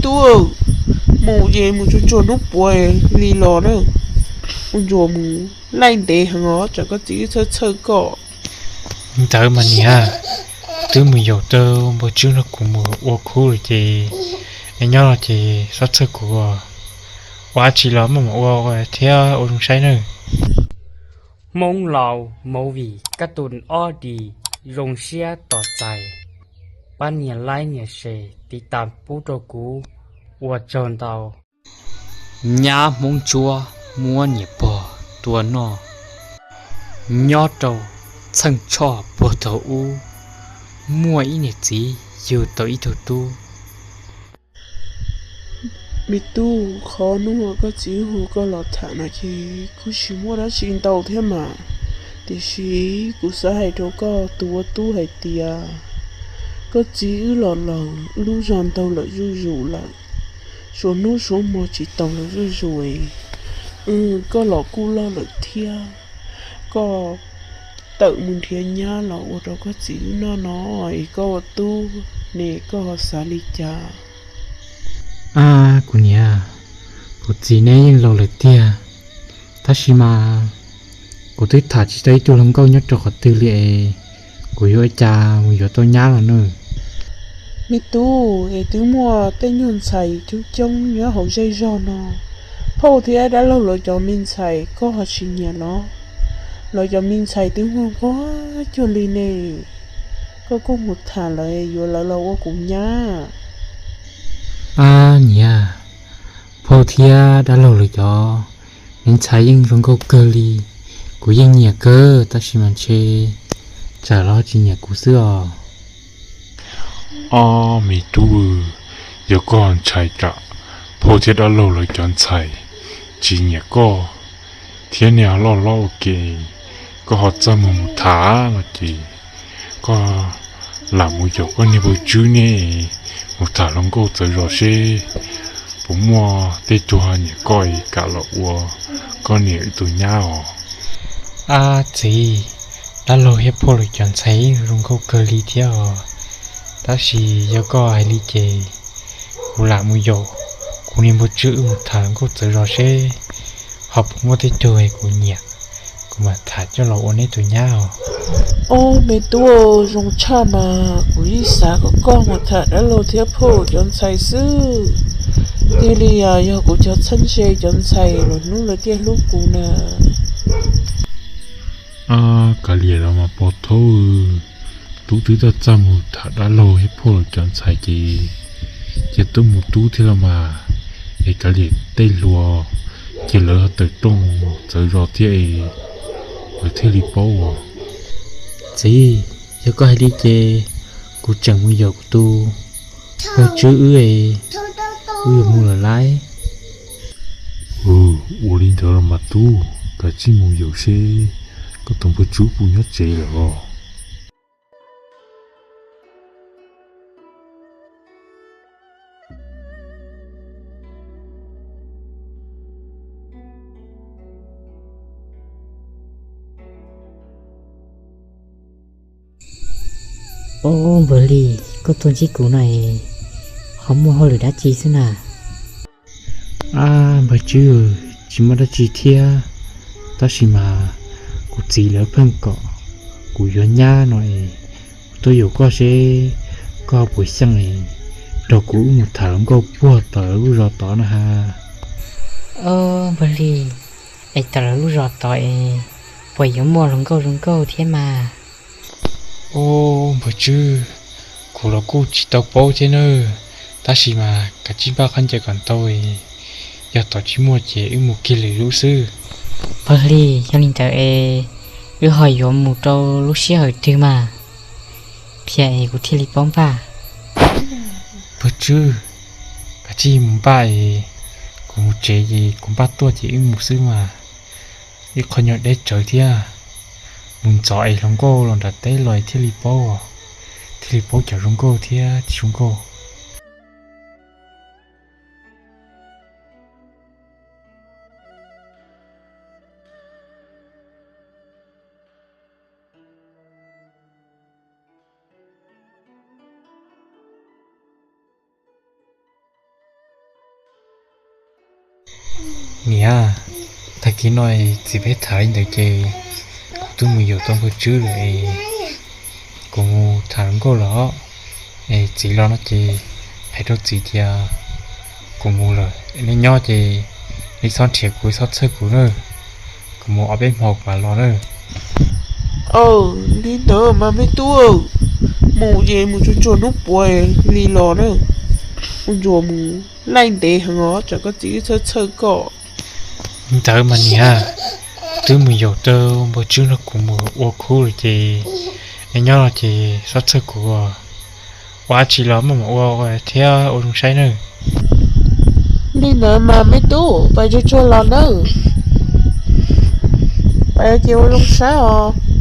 tub, mus ces mus tsuag tsuag hnub puav li los na. Ua ntsuas mus laij ntev heev os, tsam koj txiv wb txhawj txhawj koj. Li ntawd mas niam, twb mus yaum tau npawg Tswb nrog kuv mus ua khub lawm ces, es nyob no ces txhob txhawj kuv, ua dab tsi los maj mam ua thiab ua zoo saib nawb. Hmoob Laus Movie kab tus ob dis zoo siab tos txais, pab nias like nias share tiv tas pub rau kuv, ua tsaug ntau. Nyab Hmoob Ntsuab muab niam pog tua noj. Nyob rau Txheej Tshoj puag thaum ub, muaj ib niam txiv yug tau ib tug tub. Me tub, qhov hnub uas koj txiv hu koj los tham no ces kuj tsis muaj dab tsi ntau thiab mas, tiam sis kuv xav hais rau koj tus ua tub hais tias koj txiv wb los laus, wb lub zog ntaug lawm zuj zus lawm, suav hnub suav hmo tsis taus lawm zuj zus. Koj los kuj loj lawm thiab, koj tawm mus nrhiav nyab los ua rau koj txiv wb noj no, es koj ua tub ne koj ho xav li cas? Ab kuv niam, kuv txiv neb yeej laus lawm tiag, tab sis mas kuv twb tham tsis tau ib tug hluas nkauj nyob rau qhov twg li es, kuv yuav ua cas mus yuav tau nyab los nawb? Me tub, es twb muaj tej nyuag ntxhais coob coob nyob hauv zej zog no, phauj thiab dab laug lawv cov me ntxhais koj ho tsis nyiam los? Lawv cov me ntxhais twb muaj nquag cuag li ne, koj kuj mus tham lawv yuav lawv los ua kuv nyab. Ab niam, phauj thiab dab laug lawv cov me ntxhais yeej zoo nkauj kawg li, kuv yeej nyiam kawg tab sis mas ntshe tsam lawv tsis nyiam kuv xwb os. Ob me tub, yog koj ntshai tsam phauj thiab dab laug lawv cov ntxhais tsis nyiam koj thiab nej ho loj hlob ua ke, koj ho txaj muag mus tham no ces koj lam mus yaum koj niag npawg Tswb nej mus tham hluas nkauj txawv zos seb puas muaj tej tug ho nyiam koj es kam los ua koj niam wb tus nyab os. Ab txiv, dab laug thiab phauj lawv cov ntxhais zoo nkauj kawg li thiab os, tab sis yog koj hais li ces kuv lam mus yaum kuv niag npawg Tswb wb mus tham hluas nkauj txawv zos seb ho puas muaj tej tug kuv nyiam, kuv mam tham coj los ua neb tus nyab os. Ob me tub, zoo tshaj mas kuv yeej xav kom koj mus tham dab laug thiab phauj cov ntxhais xwb. Cia li yog kuv cov txheeb ze cov ntxhais los hnub lawv thiaj hlub kuv na. Kav liam los mas pog thaub, tub twb txaj txaj mus tham dab laug thiab phauj lawv cov ntxhais ces, cia tub mus tub thiab los mas, es kav liam tej hluas ces lawv ho tawm rooj txawv zos thiab es lawv thiaj li paub os. Txiv, yog koj hais li ces kuv tseem mus yaum kuv tus npawg Tswb wb es, wb yuav mus lawm lauj. Ua li ntawd los mas tub, kav tsij mus yaum seb koj tus npawg Tswb puas nyob tsev lawm os. Ob, npawg Lis, koj tuaj ntsib kuv no es ho muaj hauj lwm dab tsi xwb na? Ab npawg Tswb, tsis muaj dab tsi thiab, tab sis mas kuv txiv lawv pheej kom kuv yuav nyab no es, kuv tuaj yaum koj seb koj puas xyeej es nrog kuv wb mus tham hluas nkauj puag tom lawv lub zos tod na ha. Ob npawg Lis, es tom lawv lub zos tod es puas yuav muaj hluas nkauj zoo nkauj thiab mas? Ob npawg Tswb, kuv los kuj tsis tau paub thiab nawb, tab sis mas kav tsij npaj khaub ncaws kom ntau, yog tod tsis muaj ces wb mus kiag lwm lub xwb. Npawg Lis, yog li ntawd es wb ho yuav mus rau lub sij hawm twg mas, qhia es kuv thiaj li paub npaj. Npawg Tswb, kav tsij mus npaj es kuv mus tsev ces kuv npaj tuaj ces wb mus xwb mas. Ib qho nyuag deb tsawv thiab, mus ntxov es hluas nkauj los nram teb los thiaj li paub, thiaj li paub cov zoo nkauj thiab tsis zoo nkauj. Niam, tag kis no txiv peb tham li ntawd ces kuv twb mus yaum tau npawg Tswb lawm es kuv mus tham hluas nkauj los es txiv los no ces hais rau txiv tias kuv mus lawm, nej nyob ces nej txhob nrhiav kuv, txhob txhawj kuv na, kuv mus ob peb hmo kuv mam los na. Aw, li ntawd mas me tub, mus ces mus tsuag tsuag hnub puav li los na, ua ntsuas mus laij ntev heev os, tsam koj txiv wb txhawj txhawj koj. Li ntawd mas niam, twb mus yaum tau npawg Tswb no kuv mus ua khub lawm ces nej nyob no ces txhob txhawj kuv, ua dab tsi los maj mam ua thiab ua zoo saib nawb. Li ntawd mas me tub, pais tsuag tsuag los nawb, pais ces ua zoo saib os.